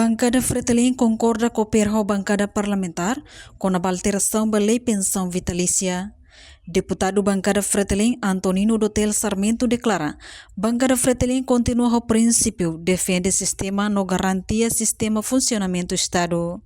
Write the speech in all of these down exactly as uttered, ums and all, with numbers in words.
Bankada Fretilin konkorda koopera ho bankada parlamentár kona-ba alterasaun ba lei pensaun vitalísia. Deputadu bankada Fretilin Antonino Dotel Sarmento deklara, bankada Fretilin kontinua ho prinsípiu defende sistema no garantia sistema funsionamentu Estadu.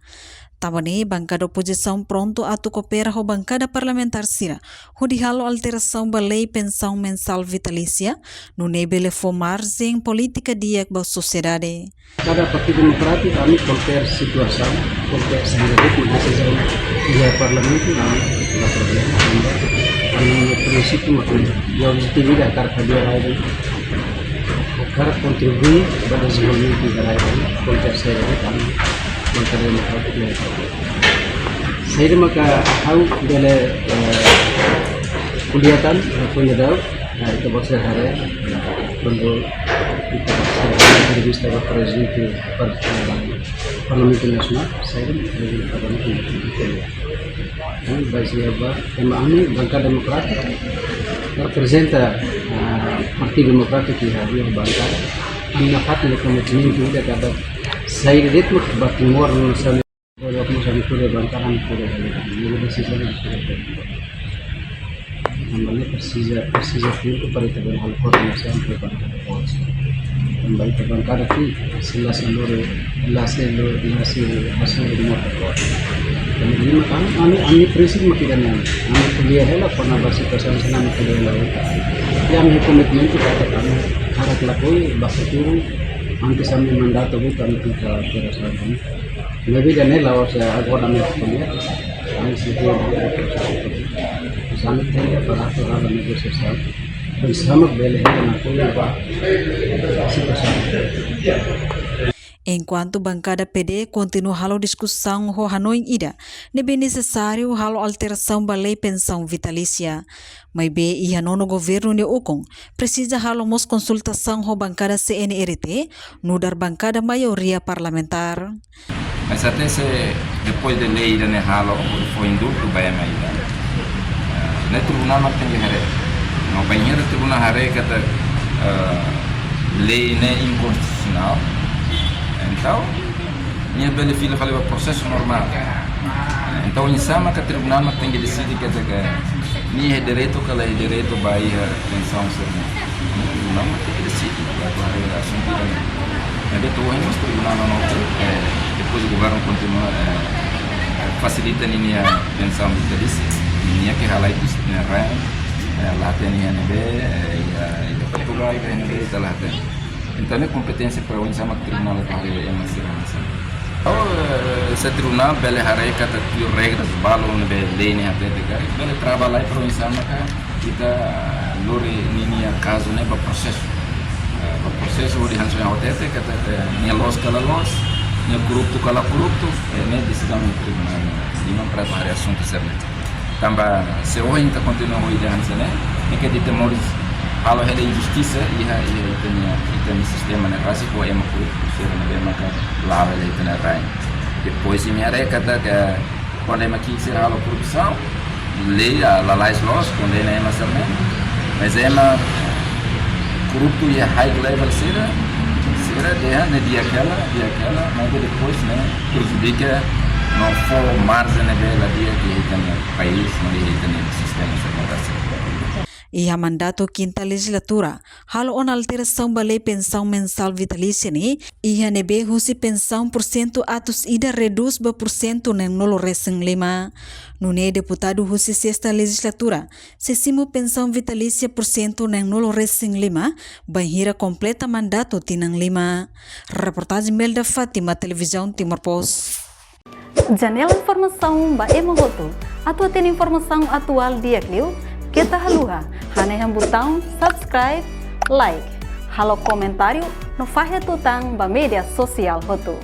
Tanba ne'e, bankada opozisaun prontu atu koopera ho bankada parlamentár sira hodi halo alterasaun ba lei pensaun mensál vitalísia, nune'e bele fó marjen polítika di'ak ba sosiedade. Kada Partidu Demokrátiku, ami kualkér situasaun, kualkér saida de'it mak desizaun iha Parlamentu, ami la problema, tanba ami-nia prinsípiu mak ne'e, iha objetividade, hakarak hadi'a rai ida, hakarak kontribui ba dezenvolvimentu iha rai ida, kualkér saida de'it, ami Bankada Demokrátiku la problema. Saida maka ha'u bele, eh, ko'alia tan, eh, ko'alia daudaun, eh, ita-boot sira haree, eh, kuandu ita-boot sira entrevista ba prezidente par-, eh, Parlamentu Nasionál, saida prezidente Parlamentu Nasionál ko'alia. Eh, bainhira ba, ema ami, Bankada Demokrátiku, reprezenta, eh, Partidu Demokrátiku iha, iha bankada. Ami nafatin komitmentu ida katak saida de'it mak ba Timor no sa Agora vamos a incluir bankada, incluir bankada. Ini udah sisa, incluir bankada. Tanba ne'e presiza, presiza tempu para ita bele halo koordenasaun ho bankada boot. Tanba ita bankada ki, se la sei lori, la sei lori, la sei hasil lori mota boot. Tanba ne'e mak ami, ami, ami prinsip mak ida-ne'e. Ami ko'alia hela, kona-ba situasaun sira ami ko'alia hela. Ya, ami komitmentu katak ami hakarak lakohi, ba futuru, antes ami mandatu, ami tenke kooperasaun. Maibé ida-ne'e la'ós, eh, agora ami ko'alia. Ami sei dia mau, ami tenke para atu halo negosiasaun. Bersama bele hela nakonu ba situasaun. Enkuantu bankada P D kontinua halo diskusaun ho hanoin ida, ne'ebé nesesáriu halo alterasaun ba lei pensaun vitalísia. Maibé iha nono governu nia ukun, presiza halo mós konsultasaun ho bankada C N R T, nu'udar bankada maioria parlamentár. Mas até se depois de lei ida-ne'e halo, hodi fó indultu ba ema ida. Eh, ne'e tribunál mak tenke haree. No bainhira tribunál haree katak, eh, lei ne'e inkonstitusionál. Entaun, nia bele fila fali ba prosesu normál. Entaun, oinsá maka tribunál mak tenke deside katak nia iha direitu ka la iha direitu ba iha pensaun sira-ne'e. Tribunál mak tenke deside, atu haree asuntu ida-ne'e. Maibé to'o ohin mós tribunál la nota, eh, depois governu kontinua, eh, eh, fasilita ninia pensaun vitalísia, nia ke halai iha ita-nia rain, eh, la hatene iha ne'ebé, eh, iha, iha Portugal, iha ne'ebé, ita la hatene. Entaun, ne'e kompeténsia para oinsá mak tribunál atu haree ema sira hanesan ne'e. Ou, eh, se tribunál bele haree katak tuir regras balu ne'ebé lei ne'e hatete karik, bele trabalha para oinsá maka ita lori ninia kazu ne'e ba prosesu. Eh, ba prosesu hodi hanesan ohin hatete katak, eh, nia loos ka la loos, nia korruptu ka la korruptu, eh, ne'e desizaun tribunál. Nia mak para atu haree asuntu sira-ne'e. Tanba se ohin ita kontinua ho ida hanesan ne'e, ne'e ke ita moris halo hela injustisa iha, iha ita-nia, ita-nia sistema ne'e rasik ho ema korruptu sira ne'ebé maka la'o hela ita-nia rain. Depois imi haree katak kuandu ema ki'ik sira halo korrupsaun, lei, ah, lalais loos, kondena ema sira-ne'e. Mas ema korruptu iha high level sira, sira dehan ne'e di'ak hela, di'ak hela, mas depois ne'e prejudika no fó marjen ne'ebé la di'ak iha ita-nia país, no iha ita-nia sistema sira ne'e rasik. Iha mandatu kinta lejizlatura, halo ona alterasaun ba lei pensaun mensál vitalísia ne'e, iha ne'ebé husi pensaun pursentu atus ida redús ba pursentu neenulu resin lima. Nune'e deputadu husi sesta lejizlatura sei simu pensaun vitalísia pursentu neenulu resin lima, bainhira kompleta mandatu tinan lima. Reportajen Melda Fátima, Televizaun Timor Post. Janela informasaun ba ema hotu. Atu hatene informasaun atuál di'ak liu, keta haluha hanehan butaun subscribe, like, halo komentáriu no fahe tutan ba média sosiál hotu.